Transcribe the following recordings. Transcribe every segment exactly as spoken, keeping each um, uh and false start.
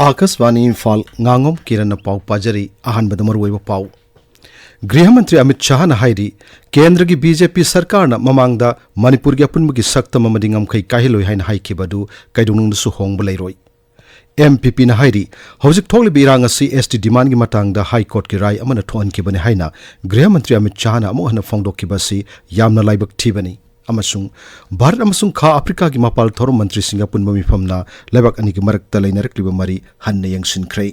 ꯑꯥꯀꯥꯁꯕꯥꯅꯤ ꯏꯝꯐꯥꯜ, ꯉꯥꯉꯣꯝ ꯀꯤꯔꯟꯅ ꯄꯥꯎ ꯄꯥꯖꯔꯤ꯫ ꯑꯍꯥꯟꯕꯗ ꯃꯔꯨꯑꯣꯏꯕ ꯄꯥꯎ꯫ ꯒ꯭ꯔꯤꯍ ꯃꯟꯇ꯭ꯔꯤ ꯑꯃꯤꯠ ꯁꯥꯍꯅ ꯍꯥꯏꯔꯤ, ꯀꯦꯟꯗ꯭ꯔꯒꯤ ꯕꯤ ꯖꯦ ꯄꯤ ꯁꯔꯀꯥꯔꯅ ꯃꯃꯥꯡꯗ ꯃꯅꯤꯄꯨꯔꯒꯤ ꯑꯄꯨꯟꯕꯒꯤ ꯁꯛꯇꯝ ꯑꯃꯗꯤ ꯉꯝꯈꯩ ꯀꯥꯏꯍꯜꯂꯣꯏ ꯍꯥꯏꯅ ꯍꯥꯏꯈꯤꯕ ꯑꯗꯨ ꯀꯩꯗꯧꯅꯨꯡꯗꯁꯨ ꯍꯣꯡꯕ ꯂꯩꯔꯣꯏ꯫ ꯑꯦꯝ ꯄꯤ ꯄꯤꯅ ꯍꯥꯏꯔꯤ, ꯍꯧꯖꯤꯛ ꯊꯣꯛꯂꯤꯕ ꯏꯔꯥꯡ ꯑꯁꯤ ꯑꯦꯁ ꯇꯤ ꯗꯤꯃꯥꯟꯒꯤ ꯃꯇꯥꯡꯗ ꯍꯥꯏ ꯀꯣꯔꯠꯀꯤ ꯔꯥꯏ ꯑꯃꯅ ꯊꯣꯛꯍꯟꯈꯤꯕꯅꯤ ꯍꯥꯏꯅ ꯒ꯭ꯔꯤꯍ ꯃꯟꯇ꯭ꯔꯤ ꯑꯃꯤꯠ ꯁꯥꯍꯅ ꯑꯃꯨꯛ ꯍꯟꯅ ꯐꯣꯡꯗꯣꯛꯈꯤꯕ ꯑꯁꯤ ꯌꯥꯝꯅ ꯂꯥꯏꯕꯛ ꯊꯤꯕꯅꯤ꯫ ꯑꯃꯁꯨꯡ ꯚꯥꯔꯠ ꯑꯃꯁꯨꯡ ꯈꯥ ꯑꯐ꯭ꯔꯤꯀꯥꯒꯤ ꯃꯄꯥꯜ ꯊꯧꯔꯝ ꯃꯟꯇ꯭ꯔꯤꯁꯤꯡꯒꯤ ꯑꯄꯨꯟꯕ ꯃꯤꯐꯝꯅ ꯂꯩꯕꯥꯛ ꯑꯅꯤꯒꯤ ꯃꯔꯛꯇ ꯂꯩꯅꯔꯛꯂꯤꯕ ꯃꯔꯤ ꯍꯟꯅ ꯌꯦꯡꯁꯤꯟꯈ꯭ꯔꯦ꯫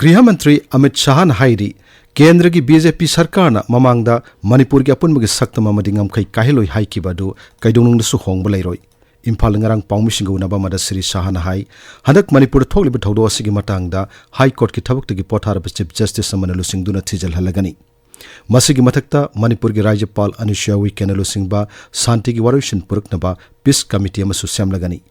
ꯒ꯭ꯔꯤꯍ ꯃꯟꯇ꯭ꯔꯤ ꯑꯃꯤꯠ ꯁꯥꯍꯅ ꯍꯥꯏꯔꯤ, ꯀꯦꯟꯗ꯭ꯔꯒꯤ ꯕꯤ ꯖꯦ ꯄꯤ ꯁꯔꯀꯥꯔꯅ ꯃꯃꯥꯡꯗ ꯃꯅꯤꯄꯨꯔꯒꯤ ꯑꯄꯨꯟꯕꯒꯤ ꯁꯛꯇꯝ ꯑꯃꯗꯤ ꯉꯝꯈꯩ ꯀꯥꯏꯍꯜꯂꯣꯏ ꯍꯥꯏꯈꯤꯕ ꯑꯗꯨ ꯀꯩꯗꯧꯅꯨꯡꯗꯁꯨ ꯍꯣꯡꯕ ꯂꯩꯔꯣꯏ꯫ ꯏꯝꯐꯥꯜꯗ ꯉꯔꯥꯡ ꯄꯥꯎꯃꯤꯁꯤꯡꯒ ꯎꯅꯕ ꯑꯃꯗ ꯁ꯭ꯔꯤ ꯁꯥꯍꯅ ꯍꯥꯏ, ꯍꯟꯗꯛ ꯃꯅꯤꯄꯨꯔꯗ ꯊꯣꯛꯂꯤꯕ ꯊꯧꯗꯣꯛ ꯑꯁꯤꯒꯤ ꯃꯇꯥꯡꯗ ꯍꯥꯏ ꯀꯣꯔꯠꯀꯤ ꯊꯕꯛꯇꯒꯤ ꯄꯣꯊꯥꯔꯕ ꯆꯤꯐ ꯖꯁꯇꯤꯁ ꯑꯃꯅ ꯂꯨꯆꯤꯡꯗꯨꯅ ꯊꯤꯖꯤꯜꯍꯜꯂꯒꯅꯤ꯫ ꯃꯁꯤꯒꯤ ꯃꯊꯛꯇ ꯃꯅꯤꯄꯨꯔꯒꯤ ꯔꯥꯖ꯭ꯌꯄꯥꯜ ꯑꯅꯨꯁꯨꯏꯌꯥ ꯎꯏꯀꯦꯅ ꯂꯨꯆꯤꯡꯕ ꯁꯥꯟꯇꯤꯒꯤ ꯋꯥꯔꯣꯏꯁꯤꯟ ꯄꯨꯔꯛꯅꯕ ꯄꯤꯁ ꯀꯃꯤꯇꯤ ꯑꯃꯁꯨ ꯁꯦꯝꯂꯒꯅꯤ꯫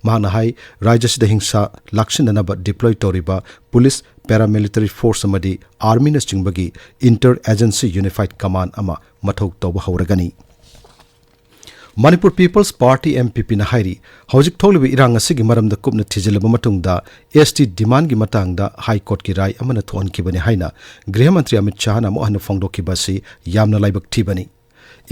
ꯃꯍꯥꯛꯅ ꯍꯥꯏ, ꯔꯥꯖ꯭ꯌ ꯑꯁꯤꯗ ꯍꯤꯡꯁꯥ ꯂꯥꯛꯁꯤꯟꯅꯅꯕ ꯗꯤꯄ꯭ꯂꯣꯏ ꯇꯧꯔꯤꯕ ꯄꯨꯂꯤꯁ, ꯄꯦꯔꯥꯃꯤꯂꯤꯇꯔꯤ ꯐꯣꯔꯁ ꯑꯃꯗꯤ ꯑꯥꯔꯃꯤꯅꯆꯤꯡꯕꯒꯤ ꯏꯟꯇꯔ ꯑꯦꯖꯦꯟꯁꯤ ꯌꯨꯅꯤꯐꯥꯏꯗ ꯀꯃꯥꯟ ꯑꯃ ꯃꯊꯧ ꯇꯧꯕ ꯍꯧꯔꯒꯅꯤ꯫ Manipur peoples party, M P ꯄꯤꯅ ꯍꯥꯏꯔꯤ, ꯍꯧꯖꯤꯛ ꯊꯣꯛꯂꯤꯕ ꯏꯔꯥꯡ ꯑꯁꯤꯒꯤ ꯃꯔꯝꯗ ꯀꯨꯞꯅ ꯊꯤꯖꯤꯜꯂꯕ ꯃꯇꯨꯡꯗ ꯑꯦꯁ ꯇꯤ ꯗꯤꯃꯥꯟꯒꯤ ꯃꯇꯥꯡꯗ ꯍꯥꯏ ꯀꯣꯔꯠꯀꯤ ꯔꯥꯏ ꯑꯃꯅ ꯊꯣꯛꯍꯟꯈꯤꯕꯅꯤ ꯍꯥꯏꯅ ꯒ꯭ꯔꯤꯍ ꯃꯟꯇ꯭ꯔꯤ ꯑꯃꯤꯠ ꯁꯥꯍꯅ ꯑꯃꯨꯛ ꯍꯟꯅ ꯐꯣꯡꯗꯣꯛꯈꯤꯕ ꯑꯁꯤ ꯌꯥꯝꯅ ꯂꯥꯏꯕꯛ ꯊꯤꯕꯅꯤ꯫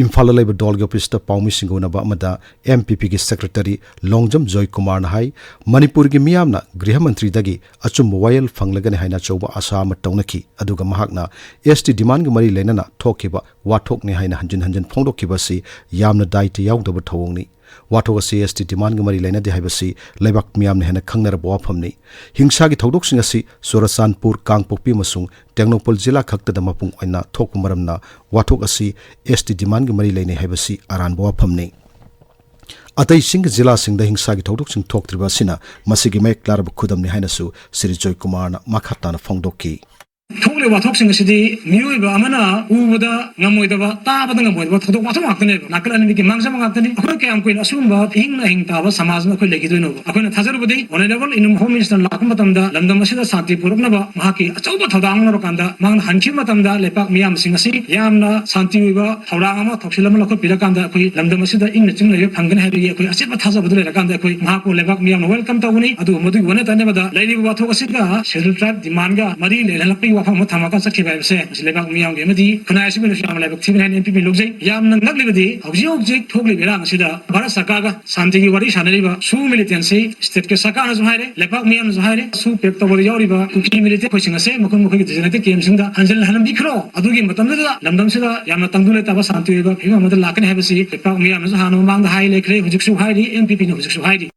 ꯏꯝꯐꯥꯜꯗ ꯂꯩꯕ ꯗꯣꯜꯒꯤ ꯑꯣꯐꯤꯁꯇ ꯄꯥꯎꯃꯤꯁꯤꯡꯒ ꯎꯅꯕ ꯑꯃꯗ ꯑꯦꯝ ꯄꯤ ꯄꯤꯒꯤ ꯁꯦꯀ꯭ꯔꯦꯇꯔꯤ ꯂꯣꯡꯖꯝ ꯖꯣꯏꯀꯨꯃꯥꯔꯅ ꯍꯥꯏ, ꯃꯅꯤꯄꯨꯔꯒꯤ ꯃꯤꯌꯥꯝꯅ ꯒ꯭ꯔꯤꯍ ꯃꯟꯇ꯭ꯔꯤꯗꯒꯤ ꯑꯆꯨꯝꯕ ꯋꯥꯌꯦꯜ ꯐꯪꯂꯒꯅꯤ ꯍꯥꯏꯅ ꯑꯆꯧꯕ ꯑꯥꯁꯥ ꯑꯃ ꯇꯧꯅꯈꯤ꯫ ꯑꯗꯨꯒ ꯃꯍꯥꯛꯅ ꯑꯦꯁ ꯇꯤ ꯗꯤꯃꯥꯟꯒ ꯃꯔꯤ ꯂꯩꯅꯅ ꯊꯣꯛꯈꯤꯕ ꯋꯥꯊꯣꯛꯅꯤ ꯍꯥꯏꯅ ꯍꯟꯖꯤꯟ ꯍꯟꯖꯤꯟ ꯐꯣꯡꯗꯣꯛꯈꯤꯕ ꯑꯁꯤ ꯌꯥꯝꯅ ꯗꯥꯏꯇ ꯌꯥꯎꯗꯕ ꯊꯧꯑꯣꯡꯅꯤ꯫ ꯋꯥꯊꯣꯛ ꯑꯁꯤ ꯑꯦꯁ ꯇꯤ ꯗꯤꯃꯥꯟꯒ ꯃꯔꯤ ꯂꯩꯅꯗꯦ ꯍꯥꯏꯕꯁꯤ ꯂꯩꯕꯥꯛ ꯃꯤꯌꯥꯝꯅ ꯍꯦꯟꯅ ꯈꯪꯅꯔꯕ ꯋꯥꯐꯝꯅꯤ꯫ ꯍꯤꯡꯁꯥꯒꯤ ꯊꯧꯗꯣꯛꯁꯤꯡ ꯑꯁꯤ ꯆꯨꯔꯆꯥꯟꯄꯨꯔ, ꯀꯥꯡꯄꯣꯛꯄꯤ ꯑꯃꯁꯨꯡ ꯇꯦꯡꯅꯧꯄꯜ ꯖꯤꯂꯥ ꯈꯛꯇꯗ ꯃꯄꯨꯡ ꯑꯣꯏꯅ ꯊꯣꯛꯄ ꯃꯔꯝꯅ ꯋꯥꯊꯣꯛ ꯑꯁꯤ ꯑꯦꯁ ꯇꯤ ꯗꯤꯃꯥꯟꯒ ꯃꯔꯤ ꯂꯩꯅꯩ ꯍꯥꯏꯕꯁꯤ ꯑꯔꯥꯟꯕ ꯋꯥꯐꯝꯅꯤ꯫ ꯑꯇꯩꯁꯤꯡꯒꯤ ꯖꯤꯂꯥꯁꯤꯡꯗ ꯍꯤꯡꯁꯥꯒꯤ ꯊꯧꯗꯣꯛꯁꯤꯡ ꯊꯣꯛꯇ꯭ꯔꯤꯕ ꯑꯁꯤꯅ ꯃꯁꯤꯒꯤ ꯃꯌꯦꯛ ꯂꯥꯔꯕ ꯈꯨꯗꯝꯅꯤ ꯍꯥꯏꯅꯁꯨ ꯁ꯭ꯔꯤ ꯖꯣꯏꯀꯨꯃꯥꯔꯅ ꯃꯈꯥ ꯇꯥꯅ ꯐꯣꯡꯗꯣꯛꯈꯤ꯫ ꯊꯣꯛꯂꯤꯕ ꯋꯥꯊꯣꯛꯁꯤꯡ ꯑꯁꯤꯗꯤ ꯃꯤꯑꯣꯏꯕ ꯑꯃꯅ ꯎꯕꯗ ꯉꯝꯃꯣꯏꯗꯕ, ꯇꯥꯕꯗ ꯉꯝꯃꯣꯏꯗꯕ ꯊꯧꯗꯣꯛ ꯋꯥꯊꯣꯛ ꯉꯥꯛꯇꯅꯦꯕ꯫ ꯅꯥꯀꯜ ꯑꯅꯤꯒꯤ ꯃꯥꯡꯖꯕ ꯉꯥꯛꯇꯅꯤ꯫ ꯑꯩꯈꯣꯏ ꯀꯌꯥꯝ ꯀꯨꯏꯅ ꯑꯁꯤꯒꯨꯝꯕ ꯏꯍꯤꯡ ꯑꯍꯤꯡ ꯇꯥꯕ ꯁꯃꯥꯖꯅ ꯑꯩꯈꯣꯏ ꯂꯩꯈꯤꯗꯣꯏꯅꯣꯕ? ꯑꯩꯈꯣꯏꯅ ꯊꯥꯖꯔꯨꯕꯗꯤ Honourable Union Home Minister ꯂꯥꯛꯄ ꯃꯇꯝꯗ ꯂꯝꯗꯝ ꯑꯁꯤꯗ ꯁꯥꯟꯇꯤ ꯄꯨꯔꯛꯅꯕ ꯃꯍꯥꯛꯀꯤ ꯑꯆꯧꯕ ꯊꯧꯗꯥꯡ ꯂꯧꯔꯀꯥꯟꯗ ꯃꯍꯥꯛꯅ ꯍꯟꯈꯤꯕ ꯃꯇꯝꯗ ꯂꯩꯄꯥꯛ ꯃꯤꯌꯥꯝꯁꯤꯡ ꯑꯁꯤ ꯌꯥꯝꯅ ꯁꯥꯟꯇꯤ ꯑꯣꯏꯕ ꯊꯧꯔꯥꯡ ꯑꯃ, ꯊꯧꯁꯤꯜ ꯑꯃ ꯂꯧꯈꯠꯄꯤꯔꯀꯥꯟꯗ ꯑꯩꯈꯣꯏ ꯂꯝꯗꯝ ꯑꯁꯤꯗ ꯏꯪꯅ ꯆꯤꯛꯅ ꯂꯩꯕ ꯐꯪꯒꯅꯤ ꯍꯥꯏꯕꯒꯤ ꯑꯩꯈꯣꯏ ꯑꯆꯦꯠꯄ ꯊꯥꯖꯕꯗꯨ ꯂꯩꯔꯀꯥꯟꯗ ꯑꯩꯈꯣꯏ ꯃꯍꯥꯛꯄꯨ ꯂꯩꯕꯥꯛ ꯃꯤꯌꯥꯝꯅ welcome ꯇꯧꯒꯅꯤ꯫ ꯑꯗꯨꯕꯨ ꯃꯗꯨꯒꯤ ꯑꯣꯟꯅ ꯇꯩꯅꯕꯗ ꯂꯩꯔꯤꯕ ꯋꯥꯊꯣꯛ ꯑꯁꯤꯒ Scheduled Tribe demandꯒ ꯃꯔꯤ ꯂꯩꯅꯍꯜꯂꯛꯄꯒꯤ ꯋꯥꯐꯝ ꯑꯃ ꯊꯝꯃꯒ ꯆꯠꯈꯤꯕ ꯍꯥꯏꯕꯁꯦ ꯃꯁꯤ ꯂꯩꯕꯥꯛ ꯃꯤꯌꯥꯝꯒꯤ ꯑꯃꯗꯤ ꯈꯨꯟꯅꯥꯏ ꯑꯁꯤꯒꯤ ꯑꯣꯏꯅꯁꯨ ꯌꯥꯝꯅ ꯂꯥꯏꯕꯛ ꯊꯤꯕꯅꯤ ꯍꯥꯏꯅ M P P ꯂꯧꯖꯩ꯫ ꯌꯥꯝꯅ ꯉꯛꯂꯤꯕꯗꯤ ꯍꯧꯖꯤꯛ ꯍꯧꯖꯤꯛ ꯊꯣꯛꯂꯤꯕ ꯏꯔꯥꯡ ꯑꯁꯤꯗ ꯚꯥꯔꯠ ꯁꯔꯀꯥꯔꯒ ꯁꯥꯟꯇꯤꯒꯤ ꯋꯥꯔꯤ ꯁꯥꯟꯅꯔꯤꯕ ꯁꯨ militantsꯁꯤ stateꯀꯤ ꯁꯔꯀꯥꯔꯅꯁꯨ ꯍꯥꯏꯔꯦ, ꯂꯩꯕꯥꯛ ꯃꯤꯌꯥꯝꯅꯁꯨ ꯍꯥꯏꯔꯦ, ꯁꯨ pack ꯇꯧꯕꯗ ꯌꯥꯎꯔꯤꯕ ꯀꯨꯀꯤ militant ꯑꯩꯈꯣꯏꯁꯤꯡ ꯑꯁꯦ ꯃꯈꯣꯏ ꯃꯈꯣꯏꯒꯤ designated campꯁꯤꯡꯗ ꯍꯟꯖꯤꯜꯍꯟꯕꯤꯈ꯭ꯔꯣ꯫ ꯑꯗꯨꯒꯤ ꯃꯇꯝꯗꯨꯗ ꯂꯝꯗꯝꯁꯤꯗ ꯌꯥꯝꯅ ꯇꯪꯗꯨ ꯂꯩꯇꯥꯕ ꯁꯥꯟꯇꯤ ꯑꯣꯏꯕ ꯐꯤꯕꯝ ꯑꯃꯗ ꯂꯥꯛꯀꯅꯤ ꯍꯥꯏꯕꯁꯤ ꯂꯩꯕꯥꯛ ꯃꯤꯌꯥꯝꯅꯁꯨ ꯍꯥꯟꯅ ꯃꯃꯥꯡꯗ ꯍꯥꯏ ꯂꯩꯈ꯭ꯔꯦ, ꯍꯧꯖꯤꯛꯁꯨ ꯍꯥꯏꯔꯤ, M P Pꯅ ꯍꯧꯖꯤꯛꯁꯨ ꯍꯥꯏꯔꯤ꯫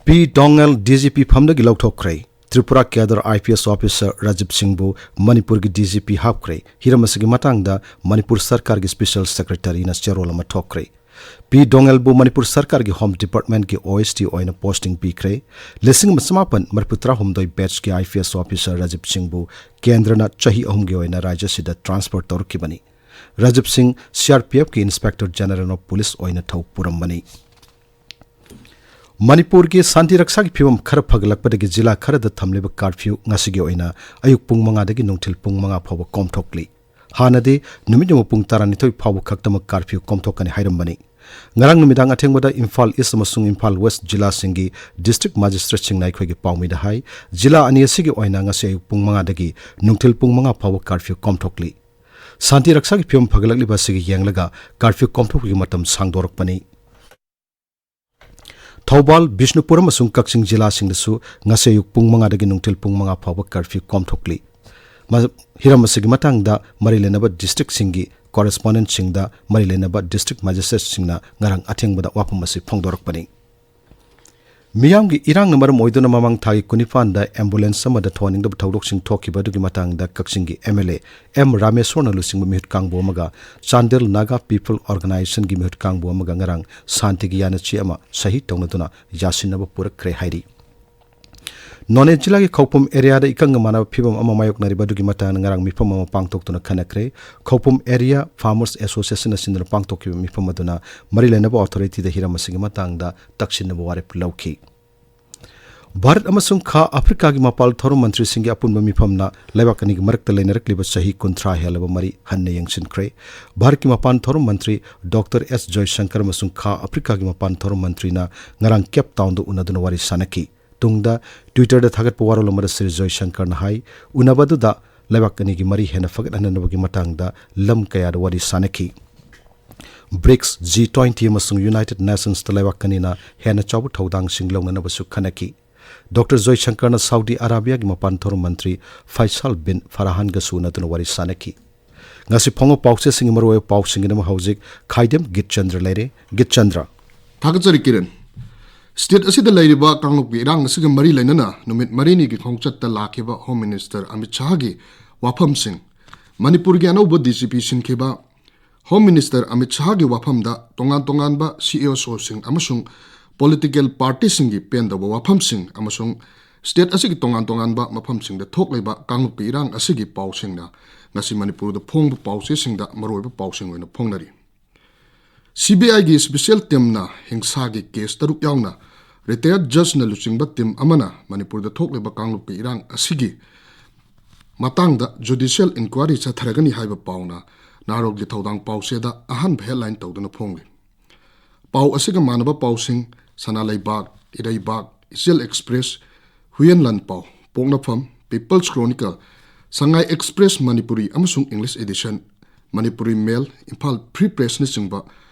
ꯄꯤ ꯗꯣꯉꯦꯜ D G P ꯐꯝꯗꯒꯤ ꯂꯧꯊꯣꯛꯈ꯭ꯔꯦ꯫ Tripura cadre I P S officer Rajiv ꯁꯤꯡꯕꯨ ꯃꯅꯤꯄꯨꯔꯒꯤ D G P ꯍꯥꯞꯈ꯭ꯔꯦ꯫ ꯍꯤꯔꯝ ꯑꯁꯤꯒꯤ ꯃꯇꯥꯡꯗ ꯃꯅꯤꯄꯨꯔ ꯁꯔꯀꯥꯔꯒꯤ special secretaryꯅ ꯆꯦꯔꯣꯜ ꯑꯃ ꯊꯣꯛꯈ꯭ꯔꯦ꯫ ꯄꯤ ꯗꯣꯉꯦꯜꯕꯨ ꯃꯅꯤꯄꯨꯔ ꯁꯔꯀꯥꯔꯒꯤ Home Departmentꯀꯤ O S D ꯑꯣꯏꯅ posting ꯄꯤꯈ꯭ꯔꯦ꯫ ꯂꯤꯁꯤꯡ ꯑꯃ ꯆꯃꯥꯄꯟ ꯃꯔꯤꯐꯨ ꯇꯔꯥꯍꯨꯝꯗꯣꯏ batchꯀꯤ I P S officer Rajiv ꯁꯤꯡꯕꯨ ꯀꯦꯟꯗ꯭ꯔꯅ ꯆꯍꯤ ꯑꯍꯨꯝꯒꯤ ꯑꯣꯏꯅ ꯔꯥꯖ꯭ꯌ ꯑꯁꯤꯗ transfer ꯇꯧꯔꯛꯈꯤꯕꯅꯤ꯫ ꯔꯥꯖꯤꯕ ꯁꯤꯡ C R P Fꯀꯤ Inspector General of Police ꯑꯣꯏꯅ ꯊꯧ ꯄꯨꯔꯝꯕꯅꯤ꯫ ꯃꯅꯤꯄꯨꯔꯒꯤ ꯁꯥꯟꯇꯤ ꯔꯛꯁꯥꯒꯤ ꯐꯤꯕꯝ ꯈꯔ ꯐꯒꯠꯂꯛꯄꯗꯒꯤ ꯖꯤꯂꯥ ꯈꯔꯗ ꯊꯝꯂꯤꯕ curfew ꯉꯁꯤꯒꯤ ꯑꯣꯏꯅ ꯑꯌꯨꯛ ꯄꯨꯡ ꯃꯉꯥꯗꯒꯤ ꯅꯨꯡꯊꯤꯜ ꯄꯨꯡ ꯃꯉꯥ ꯐꯥꯎꯕ ꯀꯣꯝꯊꯣꯛꯂꯤ꯫ ꯍꯥꯟꯅꯗꯤ ꯅꯨꯃꯤꯠ ꯌꯨꯡꯕ ꯄꯨꯡ ꯇꯔꯥꯅꯤꯊꯣꯏ ꯐꯥꯎꯕ ꯈꯛꯇꯃꯛ curfew ꯀꯣꯝꯊꯣꯛꯀꯅꯤ ꯍꯥꯏꯔꯝꯕꯅꯤ꯫ ꯉꯔꯥꯡ ꯅꯨꯃꯤꯗꯥꯡ ꯑꯊꯦꯡꯕꯗ ꯏꯝꯐꯥꯜ East ꯑꯃꯁꯨꯡ ꯏꯝꯐꯥꯜ West ꯖꯤꯂꯥꯁꯤꯡꯒꯤ district magistrateꯁꯤꯡꯅ ꯑꯩꯈꯣꯏꯒꯤ ꯄꯥꯎꯃꯤꯗ ꯍꯥꯏ, ꯖꯤꯂꯥ ꯑꯅꯤ ꯑꯁꯤꯒꯤ ꯑꯣꯏꯅ ꯉꯁꯤ ꯑꯌꯨꯛ ꯄꯨꯡ ꯃꯉꯥꯗꯒꯤ ꯅꯨꯡꯊꯤꯜ ꯄꯨꯡ ꯃꯉꯥ ꯐꯥꯎꯕ curfew ꯀꯣꯝꯊꯣꯛꯂꯤ꯫ ꯁꯥꯟꯇꯤ ꯔꯛꯁꯥꯒꯤ ꯐꯤꯕꯝ ꯐꯒꯠꯂꯛꯂꯤꯕ ꯑꯁꯤꯒꯤ ꯌꯦꯡꯂꯒ curfew ꯀꯣꯝꯊꯣꯛꯄꯒꯤ ꯃꯇꯝ ꯁꯥꯡꯗꯣꯔꯛꯄꯅꯤ꯫ ꯊꯧꯕꯥꯜ, ꯕꯤꯁꯅꯨꯄꯨꯔ ꯑꯃꯁꯨꯡ ꯀꯛꯆꯤꯡ ꯖꯤꯂꯥꯁꯤꯡꯗꯁꯨ ꯉꯁꯤ ꯑꯌꯨꯛ ꯄꯨꯡ ꯃꯉꯥꯗꯒꯤ ꯅꯨꯡꯊꯤꯜ ꯄꯨꯡ ꯃꯉꯥ ꯐꯥꯎꯕ curfew ꯀꯣꯝꯊꯣꯛꯂꯤ꯫ ꯃ-, ꯍꯤꯔꯝ ꯑꯁꯤꯒꯤ ꯃꯇꯥꯡꯗ ꯃꯔꯤ ꯂꯩꯅꯕ districtꯁꯤꯡꯒꯤ correspondentꯁꯤꯡꯗ ꯃꯔꯤ ꯂꯩꯅꯕ district magistrateꯁꯤꯡꯅ ꯉꯔꯥꯡ ꯑꯊꯦꯡꯕꯗ ꯋꯥꯐꯝ ꯑꯁꯤ ꯐꯣꯡꯗꯣꯔꯛꯄꯅꯤ꯫ ꯃꯤꯌꯥꯝꯒꯤ ꯏꯔꯥꯡꯅ ꯃꯔꯝ ꯑꯣꯏꯗꯨꯅ ꯃꯃꯥꯡ ꯊꯥꯒꯤ ꯀꯨꯟꯅꯤꯄꯥꯟꯗ ambulance ꯑꯃꯗ ꯊꯧꯍꯟꯅꯤꯡꯗꯕ ꯊꯧꯗꯣꯛꯁꯤꯡ ꯊꯣꯛꯈꯤꯕ ꯑꯗꯨꯒꯤ ꯃꯇꯥꯡꯗ ꯀꯛꯆꯤꯡꯒꯤ M L A M ꯔꯥꯃꯦꯁꯣꯔꯅ ꯂꯨꯆꯤꯡꯕ ꯃꯤꯍꯨꯠ ꯀꯥꯡꯕꯨ ꯑꯃꯒ ꯆꯥꯟꯗꯦꯜ Naga People Organizationꯒꯤ ꯃꯤꯍꯨꯠ ꯀꯥꯡꯕꯨ ꯑꯃꯒ ꯉꯔꯥꯡ ꯁꯥꯟꯇꯤꯒꯤ ꯌꯥꯅꯆꯦ ꯑꯃ ꯁꯍꯤ ꯇꯧꯅꯗꯨꯅ ꯌꯥꯁꯤꯟꯅꯕ ꯄꯨꯔꯛꯈ꯭ꯔꯦ ꯍꯥꯏꯔꯤ꯫ ꯅꯣꯅꯦ ꯖꯤꯂꯥꯒꯤ ꯈꯧꯄꯨꯝ ꯑꯦꯔꯤꯌꯥꯗ ꯏꯀꯪꯒ ꯃꯥꯟꯅꯕ ꯐꯤꯕꯝ ꯑꯃ ꯃꯥꯌꯣꯛꯅꯔꯤꯕ ꯑꯗꯨꯒꯤ ꯃꯇꯥꯡꯗ ꯉꯔꯥꯡ ꯃꯤꯐꯝ ꯑꯃ ꯄꯥꯡꯊꯣꯛꯇꯨꯅ ꯈꯟꯅꯈ꯭ꯔꯦ꯫ ꯈꯧꯄꯨꯝ ꯑꯦꯔꯤꯌꯥ ꯐꯥꯔꯃꯔꯁ ꯑꯦꯁꯣꯁꯤꯌꯦꯁꯟꯅ ꯁꯤꯟꯗꯨꯅ ꯄꯥꯡꯊꯣꯛꯈꯤꯕ ꯃꯤꯐꯝ ꯑꯗꯨꯅ ꯃꯔꯤ ꯂꯩꯅꯕ ꯑꯣꯊꯣꯔꯤꯇꯤꯗ ꯍꯤꯔꯝ ꯑꯁꯤꯒꯤ ꯃꯇꯥꯡꯗ ꯇꯛꯁꯤꯟꯅꯕ ꯋꯥꯔꯦꯞ ꯂꯧꯈꯤ꯫ ꯚꯥꯔꯠ ꯑꯃꯁꯨꯡ ꯈꯥ ꯑꯐ꯭ꯔꯤꯀꯥꯒꯤ ꯃꯄꯥꯟ ꯊꯧꯔꯝ ꯃꯟꯇ꯭ꯔꯤꯁꯤꯡꯒꯤ ꯑꯄꯨꯟꯕ ꯃꯤꯐꯝꯅ ꯂꯩꯕꯥꯛ ꯑꯅꯤꯒꯤ ꯃꯔꯛꯇ ꯂꯩꯅꯔꯛꯂꯤꯕ ꯆꯍꯤ ꯀꯨꯟꯊ꯭ꯔꯥ ꯍꯦꯜꯂꯕ ꯃꯔꯤ ꯍꯟꯅ ꯌꯦꯡꯁꯤꯟꯈ꯭ꯔꯦ꯫ ꯚꯥꯔꯠꯀꯤ ꯃꯄꯥꯟ ꯊꯧꯔꯝ ꯃꯟꯇ꯭ꯔꯤ ꯗꯣꯛꯇꯔ ꯑꯦꯁ ꯖꯣꯏꯁꯪꯀꯔ ꯑꯃꯁꯨꯡ ꯈꯥ ꯑꯐ꯭ꯔꯤꯀꯥꯒꯤ ꯃꯄꯥꯟ ꯊꯧꯔꯝ ꯃꯟꯇ꯭ꯔꯤꯅ ꯉꯔꯥꯡ ꯀꯦꯞ ꯇꯥꯎꯟꯗ ꯎꯅꯗꯨꯅ ꯋꯥꯔꯤ ꯁꯥꯅꯈꯤ꯫ ꯇꯨꯡꯗ ꯇ꯭ꯋꯤꯇꯔꯗ ꯊꯥꯒꯠꯄ ꯋꯥꯔꯣꯜ ꯑꯃꯗ ꯁ꯭ꯔꯤ ꯖꯣꯏꯁꯪꯀꯔꯅ ꯍꯥꯏ, ꯎꯅꯕ ꯑꯗꯨꯗ ꯂꯩꯕꯥꯛ ꯑꯅꯤꯒꯤ ꯃꯔꯤ ꯍꯦꯟꯅ ꯐꯒꯠꯍꯟꯅꯕꯒꯤ ꯃꯇꯥꯡꯗ ꯂꯝ ꯀꯌꯥꯗ ꯋꯥꯔꯤ ꯁꯥꯅꯈꯤ꯫ ꯕ꯭ꯔꯤꯛꯁ, ꯖꯤ ꯇ꯭ꯋꯦꯟꯇꯤ ꯑꯃꯁꯨꯡ ꯌꯨꯅꯥꯏꯇꯦꯗ ꯅꯦꯁꯟꯁꯇ ꯂꯩꯕꯥꯛ ꯑꯅꯤꯅ ꯍꯦꯟꯅ ꯆꯥꯎꯕ ꯊꯧꯗꯥꯡꯁꯤꯡ ꯂꯧꯅꯅꯕꯁꯨ ꯈꯟꯅꯈꯤ꯫ ꯗꯣꯛꯇꯔ ꯖꯣꯏꯁꯪꯀꯔꯅ ꯁꯥꯎꯗꯤ ꯑꯔꯥꯕꯤꯌꯥꯒꯤ ꯃꯄꯥꯟ ꯊꯧꯔꯝ ꯃꯟꯇ꯭ꯔꯤ ꯐꯩꯁꯥꯜ ꯕꯤꯟ ꯐꯔꯍꯥꯟꯒꯁꯨ ꯎꯅꯗꯨꯅ ꯋꯥꯔꯤ ꯁꯥꯅꯈꯤ꯫ ꯉꯁꯤ ꯐꯣꯡꯕ ꯄꯥꯎꯆꯦꯁꯤꯡꯒꯤ ꯃꯔꯨꯑꯣꯏꯕ ꯄꯥꯎꯁꯤꯡꯒꯤꯗꯃꯛ ꯍꯧꯖꯤꯛ ꯈꯥꯏꯗꯦꯝ ꯒꯤꯠꯆꯟꯗ꯭ꯔ ꯂꯩꯔꯦ꯫ ꯒꯤꯠꯆꯟꯗ꯭ꯔ꯫ ꯊꯥꯒꯠꯆꯔꯤ ꯀꯤꯔꯟ꯫ ꯁ꯭ꯇꯦꯠ ꯑꯁꯤꯗ ꯂꯩꯔꯤꯕ ꯀꯥꯡꯂꯨꯞꯀꯤ ꯏꯔꯥꯡ ꯑꯁꯤꯒ ꯃꯔꯤ ꯂꯩꯅꯅ ꯅꯨꯃꯤꯠ ꯃꯔꯤꯅꯤꯒꯤ ꯈꯣꯡꯆꯠꯇ ꯂꯥꯛꯈꯤꯕ ꯍꯣꯝ ꯃꯤꯅꯤꯁꯇꯔ ꯑꯃꯤꯠ ꯁꯍꯥꯒꯤ ꯋꯥꯐꯝꯁꯤꯡ, ꯃꯅꯤꯄꯨꯔꯒꯤ ꯑꯅꯧꯕ ꯗꯤ ꯖꯤ ꯄꯤ ꯁꯤꯟꯈꯤꯕ, ꯍꯣꯝ ꯃꯤꯅꯤꯁꯇꯔ ꯑꯃꯤꯠ ꯁꯍꯥꯒꯤ ꯋꯥꯐꯝꯗ ꯇꯣꯉꯥꯟ ꯇꯣꯉꯥꯟꯕ ꯁꯤ ꯏ ꯑꯣ ꯁꯣꯁꯤꯡ ꯑꯃꯁꯨꯡ ꯄꯣꯂꯤꯇꯤꯀꯦꯜ ꯄꯥꯔꯇꯤꯁꯤꯡꯒꯤ ꯄꯦꯟꯗꯕ ꯋꯥꯐꯝꯁꯤꯡ ꯑꯃꯁꯨꯡ ꯁ꯭ꯇꯦꯠ ꯑꯁꯤꯒꯤ ꯇꯣꯉꯥꯟ ꯇꯣꯉꯥꯟꯕ ꯃꯐꯝꯁꯤꯡꯗ ꯊꯣꯛꯂꯤꯕ ꯀꯥꯡꯂꯨꯞꯀꯤ ꯏꯔꯥꯡ ꯑꯁꯤꯒꯤ ꯄꯥꯎꯁꯤꯡꯅ ꯉꯁꯤ ꯃꯅꯤꯄꯨꯔꯗ ꯐꯣꯡꯕ ꯄꯥꯎꯆꯦꯁꯤꯡꯗ ꯃꯔꯨꯑꯣꯏꯕ ꯄꯥꯎꯁꯤꯡ ꯑꯣꯏꯅ ꯐꯣꯡꯅꯔꯤ꯫ ꯁꯤ ꯕꯤ ꯑꯥꯏꯒꯤ ꯁ꯭ꯄꯦꯁꯤꯌꯦꯜ ꯇꯤꯝꯅ ꯍꯤꯡꯁꯥꯒꯤ ꯀꯦꯁ ꯇꯔꯨꯛ ꯌꯥꯎꯅ ꯔꯤꯇꯥꯌꯔꯗ ꯖꯖꯅ ꯂꯨꯆꯤꯡꯕ ꯇꯤꯝ ꯑꯃꯅ ꯃꯅꯤꯄꯨꯔꯗ ꯊꯣꯛꯂꯤꯕ ꯀꯥꯡꯂꯨꯞꯀꯤ ꯏꯔꯥꯡ ꯑꯁꯤꯒꯤ ꯃꯇꯥꯡꯗ ꯖꯨꯗꯤꯁꯤꯌꯦꯜ ꯏꯟꯀ꯭ꯋꯥꯏꯔꯤ ꯆꯠꯊꯔꯒꯅꯤ ꯍꯥꯏꯕ ꯄꯥꯎꯅ ꯅꯍꯥꯔꯣꯜꯒꯤ ꯊꯧꯗꯥꯡ ꯄꯥꯎꯆꯦꯗ ꯑꯍꯥꯟꯕ ꯍꯦꯗꯂꯥꯏꯟ ꯇꯧꯗꯨꯅ ꯐꯣꯡꯂꯤ꯫ ꯄꯥꯎ ꯑꯁꯤꯒ ꯃꯥꯟꯅꯕ ꯄꯥꯎꯁꯤꯡ ꯁꯅꯥ ꯂꯩꯕꯥꯛ, ꯏꯔꯩꯕꯥꯛ, ꯏꯆꯦꯜ ꯑꯦꯛꯁꯄ꯭ꯔꯦꯁ, ꯍꯨꯏꯌꯦꯟ ꯂꯥꯟꯄꯥꯎ, ꯄꯣꯛꯅꯐꯝ, ꯄꯤꯄꯜꯁ ꯀ꯭ꯔꯣꯅꯤꯀꯜ, ꯁꯉꯥꯏ ꯑꯦꯛꯁꯄ꯭ꯔꯦꯁ ꯃꯅꯤꯄꯨꯔꯤ ꯑꯃꯁꯨꯡ ꯏꯪꯂꯤꯁ ꯑꯦꯗꯤꯁꯟ, ꯃꯅꯤꯄꯨꯔꯤ ꯃꯦꯜ, ꯏꯝꯐꯥꯜ ꯐ꯭ꯔꯤ ꯄ꯭ꯔꯦꯁꯅꯆꯤꯡꯕ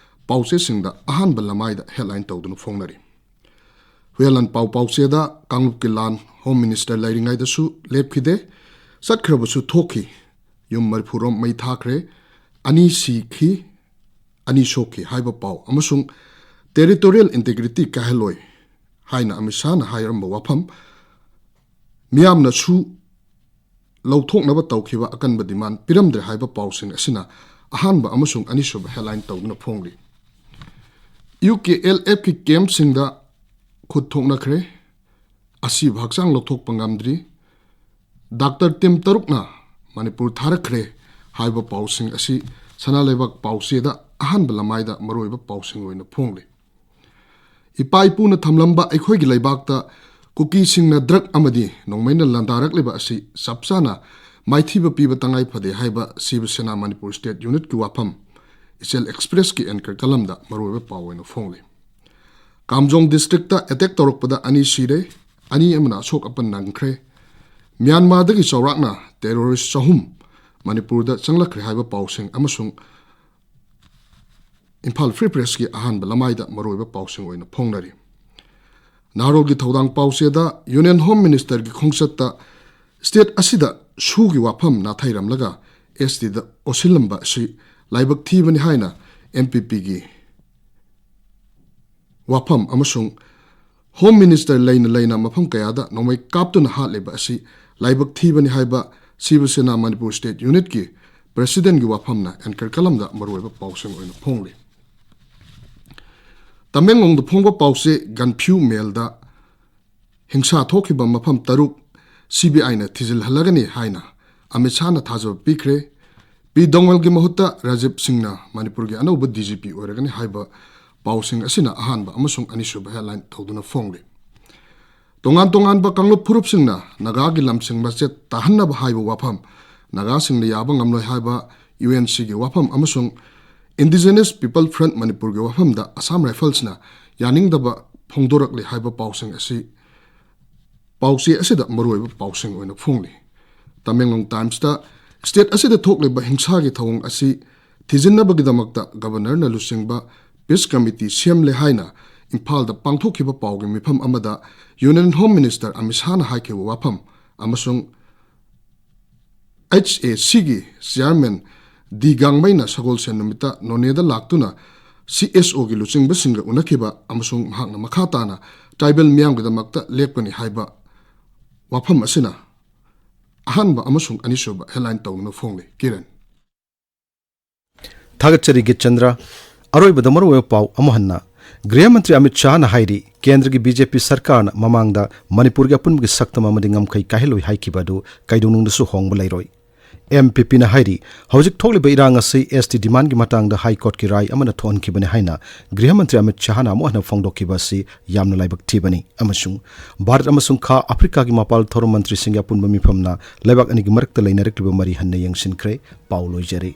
ꯄꯥꯎꯆꯦꯁꯤꯡꯗ ꯑꯍꯥꯟꯕ ꯂꯃꯥꯏꯗ ꯍꯦꯗꯂꯥꯏꯟ ꯇꯧꯗꯨꯅ ꯐꯣꯡꯅꯔꯤ꯫ ꯍꯨꯏꯌꯦꯟ ꯂꯥꯟꯄꯥꯎ ꯄꯥꯎꯆꯦꯗ ꯀꯥꯡꯂꯨꯞꯀꯤ ꯂꯥꯟ ꯍꯣꯝ ꯃꯤꯅꯤꯁꯇꯔ ꯂꯩꯔꯤꯉꯩꯗꯁꯨ ꯂꯦꯞꯈꯤꯗꯦ, ꯆꯠꯈ꯭ꯔꯕꯁꯨ ꯊꯣꯛꯈꯤ, ꯌꯨꯝ ꯃꯔꯤꯐꯨ ꯔꯣꯝ ꯃꯩ ꯊꯥꯈ꯭ꯔꯦ, ꯑꯅꯤ ꯁꯤꯈꯤ, ꯑꯅꯤ ꯁꯣꯛꯈꯤ ꯍꯥꯏꯕ ꯄꯥꯎ ꯑꯃꯁꯨꯡ ꯇꯦꯔꯤꯇꯣꯔꯤꯌꯦꯜ ꯏꯟꯇꯦꯒ꯭ꯔꯤꯇꯤ ꯀꯥꯏꯍꯜꯂꯣꯏ ꯍꯥꯏꯅ ꯑꯃꯤꯠ ꯁꯥꯍꯅ ꯍꯥꯏꯔꯝꯕ ꯋꯥꯐꯝ ꯃꯤꯌꯥꯝꯅꯁꯨ ꯂꯧꯊꯣꯛꯅꯕ ꯇꯧꯈꯤꯕ ꯑꯀꯟꯕ ꯗꯤꯃꯥꯟ ꯄꯤꯔꯝꯗ꯭ꯔꯦ ꯍꯥꯏꯕ ꯄꯥꯎꯁꯤꯡ ꯑꯁꯤꯅ ꯑꯍꯥꯟꯕ ꯑꯃꯁꯨꯡ ꯑꯅꯤꯁꯨꯕ ꯍꯦꯗꯂꯥꯏꯟ ꯇꯧꯗꯨꯅ ꯐꯣꯡꯂꯤ꯫ ꯌꯨ ꯀꯦ ꯑꯦꯜ ꯑꯦꯐꯀꯤ ꯀꯦꯝꯞꯁꯤꯡꯗ ꯈꯨꯠ ꯊꯣꯛꯅꯈ꯭ꯔꯦ꯫ ꯑꯁꯤꯕ ꯍꯛꯆꯥꯡ ꯂꯧꯊꯣꯛꯄ ꯉꯝꯗ꯭ꯔꯤ꯫ ꯗꯥꯛꯇꯔ ꯇꯤꯝ ꯇꯔꯨꯛꯅ ꯃꯅꯤꯄꯨꯔ ꯊꯥꯔꯛꯈ꯭ꯔꯦ ꯍꯥꯏꯕ ꯄꯥꯎꯁꯤꯡ ꯑꯁꯤ ꯁꯅꯥ ꯂꯩꯕꯥꯛ ꯄꯥꯎꯆꯦꯗ ꯑꯍꯥꯟꯕ ꯂꯃꯥꯏꯗ ꯃꯔꯨꯑꯣꯏꯕ ꯄꯥꯎꯁꯤꯡ ꯑꯣꯏꯅ ꯐꯣꯡꯂꯤ꯫ ꯏꯄꯥ ꯏꯄꯨꯅ ꯊꯝꯂꯝꯕ ꯑꯩꯈꯣꯏꯒꯤ ꯂꯩꯕꯥꯛꯇ ꯀꯨꯀꯤꯁꯤꯡꯅ ꯗ꯭ꯔꯒ ꯑꯃꯗꯤ ꯅꯣꯡꯃꯩꯅ ꯂꯥꯟꯗꯥꯔꯛꯂꯤꯕ ꯑꯁꯤ ꯆꯞ ꯆꯥꯅ ꯃꯥꯏꯊꯤꯕ ꯄꯤꯕ ꯇꯉꯥꯏ ꯐꯗꯦ ꯍꯥꯏꯕ ꯁꯤꯕ ꯁꯦꯅꯥ ꯃꯅꯤꯄꯨꯔ ꯁ꯭ꯇꯦꯠ ꯌꯨꯅꯤꯠꯀꯤ ꯋꯥꯐꯝ ꯏꯆꯦꯜ ꯑꯦꯛꯁꯄ꯭ꯔꯦꯁꯀꯤ ꯑꯦꯡꯀꯔ ꯀꯂꯝꯗ ꯃꯔꯨꯑꯣꯏꯕ ꯄꯥꯎ ꯑꯣꯏꯅ ꯐꯣꯡꯂꯤ꯫ ꯀꯥꯝꯖꯣꯡ ꯗꯤꯁꯇ꯭ꯔꯤꯛꯇ ꯑꯦꯇꯦꯛ ꯇꯧꯔꯛꯄꯗ ꯑꯅꯤ ꯁꯤꯔꯦ, ꯑꯅꯤ ꯑꯃꯅ ꯑꯁꯣꯛ ꯑꯄꯟ ꯅꯪꯈ꯭ꯔꯦ꯫ ꯃ꯭ꯌꯥꯟꯃꯥꯔꯗꯒꯤ ꯆꯥꯎꯔꯥꯛꯅ ꯇꯦꯔꯣꯔꯤꯁ ꯆꯍꯨꯝ ꯃꯅꯤꯄꯨꯔꯗ ꯆꯪꯂꯛꯈ꯭ꯔꯦ ꯍꯥꯏꯕ ꯄꯥꯎꯁꯤꯡ ꯑꯃꯁꯨꯡ ꯏꯝꯐꯥꯜ ꯐ꯭ꯔꯤ ꯄ꯭ꯔꯦꯁꯀꯤ ꯑꯍꯥꯟꯕ ꯂꯃꯥꯏꯗ ꯃꯔꯨꯑꯣꯏꯕ ꯄꯥꯎꯁꯤꯡ ꯑꯣꯏꯅ ꯐꯣꯡꯅꯔꯤ꯫ ꯅꯍꯥꯔꯣꯜꯒꯤ ꯊꯧꯗꯥꯡ ꯄꯥꯎꯆꯦꯗ ꯌꯨꯅꯤꯌꯟ ꯍꯣꯝ ꯃꯤꯅꯤꯁꯇꯔꯒꯤ ꯈꯣꯡꯆꯠꯇ ꯁ꯭ꯇꯦꯠ ꯑꯁꯤꯗ ꯁꯨꯒꯤ ꯋꯥꯐꯝ ꯅꯥꯊꯩꯔꯝꯂꯒ ꯑꯦꯁ ꯇꯤꯗ ꯑꯣꯁꯤꯜꯂꯝꯕ ꯑꯁꯤ ꯂꯥꯏꯕꯛ ꯊꯤꯕꯅꯤ ꯍꯥꯏꯅ ꯑꯦꯝ ꯄꯤ ꯄꯤꯒꯤ ꯋꯥꯐꯝ ꯑꯃꯁꯨꯡ ꯍꯣꯝ ꯃꯤꯅꯤꯁꯇꯔ ꯂꯩꯅ ꯂꯩꯅ ꯃꯐꯝ ꯀꯌꯥꯗ ꯅꯣꯡꯃꯩ ꯀꯥꯞꯇꯨꯅ ꯍꯥꯠꯂꯤꯕ ꯑꯁꯤ ꯂꯥꯏꯕꯛ ꯊꯤꯕꯅꯤ ꯍꯥꯏꯕ ꯁꯤꯕ ꯁꯦꯅꯥ ꯃꯅꯤꯄꯨꯔ ꯁ꯭ꯇꯦꯠ ꯌꯨꯅꯤꯠꯀꯤ ꯄ꯭ꯔꯦꯁꯤꯗꯦꯟꯒꯤ ꯋꯥꯐꯝꯅ ꯑꯦꯡꯀꯔ ꯀꯂꯝꯗ ꯃꯔꯨꯑꯣꯏꯕ ꯄꯥꯎꯁꯤꯡ ꯑꯣꯏꯅ ꯐꯣꯡꯂꯤ꯫ ꯇꯃꯦꯡꯂꯣꯡꯗ ꯐꯣꯡꯕ ꯄꯥꯎꯆꯦ ꯒꯟꯐ꯭ꯌꯨ ꯃꯦꯜꯗ ꯍꯤꯡꯁꯥ ꯊꯣꯛꯈꯤꯕ ꯃꯐꯝ ꯇꯔꯨꯛ ꯁꯤ ꯕꯤ ꯑꯥꯏꯅ ꯊꯤꯖꯤꯜꯍꯜꯂꯒꯅꯤ ꯍꯥꯏꯅ ꯑꯃꯤꯠ ꯁꯥꯍꯅ ꯊꯥꯖꯕ ꯄꯤꯈ꯭ꯔꯦ꯫ ꯄꯤ ꯗꯣꯉꯦꯜꯒꯤ ꯃꯍꯨꯠꯇ ꯔꯥꯖꯤꯕ ꯁꯤꯡꯅ ꯃꯅꯤꯄꯨꯔꯒꯤ ꯑꯅꯧꯕ ꯗꯤ ꯖꯤ ꯄꯤ ꯑꯣꯏꯔꯒꯅꯤ ꯍꯥꯏꯕ ꯄꯥꯎꯁꯤꯡ ꯑꯁꯤꯅ ꯑꯍꯥꯟꯕ ꯑꯃꯁꯨꯡ ꯑꯅꯤꯁꯨꯕ ꯍꯦꯗꯂꯥꯏꯟ ꯇꯧꯗꯨꯅ ꯐꯣꯡꯂꯤ꯫ ꯇꯣꯉꯥꯟ ꯇꯣꯉꯥꯟꯕ ꯀꯥꯡꯂꯨꯞ ꯐꯨꯔꯨꯞꯁꯤꯡꯅ ꯅꯥꯒꯥꯒꯤ ꯂꯝꯁꯤꯡ ꯃꯆꯦꯠ ꯇꯥꯍꯟꯅꯕ ꯍꯥꯏꯕ ꯋꯥꯐꯝ, ꯅꯥꯒꯥꯁꯤꯡꯅ ꯌꯥꯕ ꯉꯝꯂꯣꯏ ꯍꯥꯏꯕ ꯌꯨ ꯑꯦꯟ ꯁꯤꯒꯤ ꯋꯥꯐꯝ ꯑꯃꯁꯨꯡ ꯏꯟꯗꯤꯖꯤꯅꯁ ꯄꯤꯄꯜ ꯐ꯭ꯔꯟꯠ ꯃꯅꯤꯄꯨꯔꯒꯤ ꯋꯥꯐꯝꯗ ꯑꯁꯥꯝ ꯔꯥꯏꯐꯜꯁꯅ ꯌꯥꯅꯤꯡꯗꯕ ꯐꯣꯡꯗꯣꯔꯛꯂꯤ ꯍꯥꯏꯕ ꯄꯥꯎꯁꯤꯡ ꯑꯁꯤ ꯄꯥꯎꯆꯦ ꯑꯁꯤꯗ ꯃꯔꯨꯑꯣꯏꯕ ꯄꯥꯎꯁꯤꯡ ꯑꯣꯏꯅ ꯐꯣꯡꯂꯤ꯫ ꯇꯃꯦꯡꯂꯣꯡ ꯇꯥꯏꯝꯁꯇ ꯁ꯭ꯇꯦꯠ ꯑꯁꯤꯗ ꯊꯣꯛꯂꯤꯕ ꯍꯤꯡꯁꯥꯒꯤ ꯊꯧꯑꯣꯡ ꯑꯁꯤ ꯊꯤꯖꯤꯟꯅꯕꯒꯤꯗꯃꯛꯇ ꯒꯕꯔꯅꯔꯅ ꯂꯨꯆꯤꯡꯕ ꯄꯤꯁ ꯀꯃꯤꯇꯤ ꯁꯦꯝꯂꯦ ꯍꯥꯏꯅ ꯏꯝꯐꯥꯜꯗ ꯄꯥꯡꯊꯣꯛꯈꯤꯕ ꯄꯥꯎꯒꯤ ꯃꯤꯐꯝ ꯑꯃꯗ ꯌꯨꯅꯤꯌꯟ ꯍꯣꯝ ꯃꯤꯅꯤꯁꯇꯔ ꯑꯃꯤꯠ ꯁꯥꯍꯅ ꯍꯥꯏꯈꯤꯕ ꯋꯥꯐꯝ ꯑꯃꯁꯨꯡ ꯑꯩꯆ ꯑꯦ ꯁꯤꯒꯤ ꯆꯤꯌꯥꯔꯃꯦꯟ ꯗꯤ ꯒꯥꯡꯃꯩꯅ ꯁꯒꯣꯜꯁꯦꯟ ꯅꯨꯃꯤꯠꯇ ꯅꯣꯅꯦꯗ ꯂꯥꯛꯇꯨꯅ ꯁꯤ ꯑꯦꯁ ꯑꯣꯒꯤ ꯂꯨꯆꯤꯡꯕꯁꯤꯡꯒ ꯎꯅꯈꯤꯕ ꯑꯃꯁꯨꯡ ꯃꯍꯥꯛꯅ ꯃꯈꯥ ꯇꯥꯅ ꯇ꯭ꯔꯥꯏꯕꯦꯜ ꯃꯤꯌꯥꯝꯒꯤꯗꯃꯛꯇ ꯂꯦꯞꯀꯅꯤ ꯍꯥꯏꯕ ꯋꯥꯐꯝ ꯑꯁꯤꯅ ꯑꯍꯥꯟꯕ ꯑꯃꯁꯨꯡ ꯑꯅꯤꯁꯨꯕ ꯍꯦꯗꯂꯥꯏꯟ ꯇꯧꯗꯨꯅ ꯐꯣꯡꯂꯤ꯫ ꯀꯤꯔꯟ꯫ ꯊꯥꯒꯠꯆꯔꯤ ꯒꯤꯠꯆꯟꯗ꯭ꯔ꯫ ꯑꯔꯣꯏꯕꯗ ꯃꯔꯨꯑꯣꯏꯕ ꯄꯥꯎ ꯑꯃꯨꯛ ꯍꯟꯅ꯫ ꯒ꯭ꯔꯤꯍ ꯃꯟꯇ꯭ꯔꯤ ꯑꯃꯤꯠ ꯁꯍꯥꯅ ꯍꯥꯏꯔꯤ, ꯀꯦꯟꯗ꯭ꯔꯒꯤ ꯕꯤ ꯖꯦ ꯄꯤ ꯁꯔꯀꯥꯔꯅ ꯃꯃꯥꯡꯗ ꯃꯅꯤꯄꯨꯔꯒꯤ ꯑꯄꯨꯟꯕꯒꯤ ꯁꯛꯇꯝ ꯑꯃꯗꯤ ꯉꯝꯈꯩ ꯀꯥꯏꯍꯜꯂꯣꯏ ꯍꯥꯏꯈꯤꯕ ꯑꯗꯨ ꯀꯩꯗꯧꯅꯨꯡꯗꯁꯨ ꯍꯣꯡꯕ ꯂꯩꯔꯣꯏ꯫ ꯑꯦꯝ ꯄꯤ ꯄꯤꯅ ꯍꯥꯏꯔꯤ, ꯍꯧꯖꯤꯛ ꯊꯣꯛꯂꯤꯕ ꯏꯔꯥꯡ ꯑꯁꯤ ꯑꯦꯁ ꯇꯤ ꯗꯤꯃꯥꯟꯒꯤ ꯃꯇꯥꯡꯗ ꯍꯥꯏ ꯀꯣꯔꯠꯀꯤ ꯔꯥꯏ ꯑꯃꯅ ꯊꯣꯛꯍꯟꯈꯤꯕꯅꯤ ꯍꯥꯏꯅ ꯒ꯭ꯔꯤꯍ ꯃꯟꯇ꯭ꯔꯤ ꯑꯃꯤꯠ ꯁꯍꯥꯅ ꯑꯃꯨꯛ ꯍꯟꯅ ꯐꯣꯡꯗꯣꯛꯈꯤꯕ ꯑꯁꯤ ꯌꯥꯝꯅ ꯂꯥꯏꯕꯛ ꯊꯤꯕꯅꯤ ꯑꯃꯁꯨꯡ ꯚꯥꯔꯠ ꯑꯃꯁꯨꯡ ꯈꯥ ꯑꯐ꯭ꯔꯤꯀꯥꯒꯤ ꯃꯄꯥꯜ ꯊꯧꯔꯝ ꯃꯟꯇ꯭ꯔꯤꯁꯤꯡꯒꯤ ꯑꯄꯨꯟꯕ ꯃꯤꯐꯝꯅ ꯂꯩꯕꯥꯛ ꯑꯅꯤꯒꯤ ꯃꯔꯛꯇ ꯂꯩꯅꯔꯛꯂꯤꯕ ꯃꯔꯤ ꯍꯟꯅ ꯌꯦꯡꯁꯤꯟꯈ꯭ꯔꯦ꯫ ꯄꯥꯎ ꯂꯣꯏꯖꯔꯦ꯫